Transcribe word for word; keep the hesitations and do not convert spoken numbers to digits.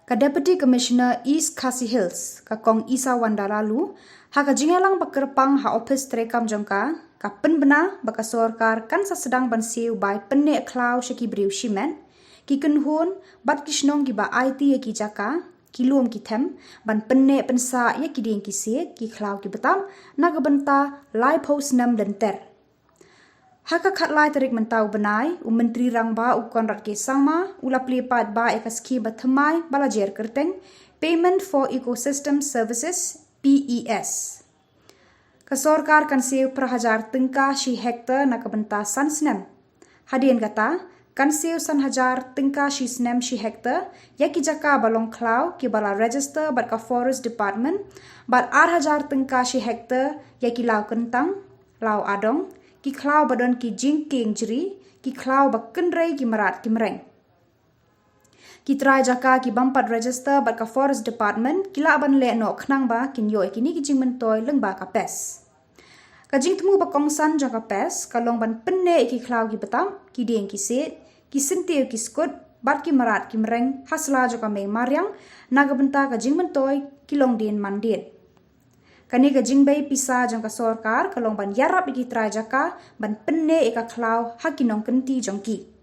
Ka Deputy Commissioner East Khasi Hills, ka Kong Isawanda Laloo, ha ka jingïalang ba kyrpang ha ophis treikam jong ka, ka pynbna ba ka sorkar kan sa sdang ban siew bai pynneh khlaw sha ki briew shimet, ki kynhun bad ki shnong kiba aiti ïa ki jaka, ki lum ki them, ban pynneh pynsah ïa ki dieng ki siej, ki khlaw ki btap, na ka bynta laiphew snem lynter. Ha ka khatlai tarik mynta u bnai, u Myntri Rangbah u Conrad K Sangma u la plie paidbah ïa ka skhim ba thymmai ba la jer kyrteng Payment for Ecosystem Services, P E S. Ka sorkar kan siew phra hajar tyngka shi hektar na ka bynta san snem. Hadien kata, kan siew san hajar tyngka shi snem shi hektar ïa ki jaka ba long khlaw kiba la register bad ka Forest Department, bad ar hajar tyngka shi hektar ïa ki law kyntang, law adong, ki khlaw ba don ki jingkieng jri, ki khlaw ba kynrei ki mrad ki mreng. Ki trai jaka ki bym pat register bad ka Forest Department ki lah ban leh noh khnang ba kin ïoh ïa kine ki jingmyntoi lyngba ka PES. Ka jingthmu ba kongsan jong ka PES ka long ban pynneh ïa ki khlaw ki btap, ki dieng ki siej, ki syntiew ki skud bad ki mrad ki mreng ha sla jong ka mei mariang na ka bynta ka jingmyntoi ki longdien mandien. Kane ka jingbei pisa jong ka sorkar ka long ban ïarap ïa ki trai jaka ban pynneh ïa ka khlaw ha ki nongkynti jong ki.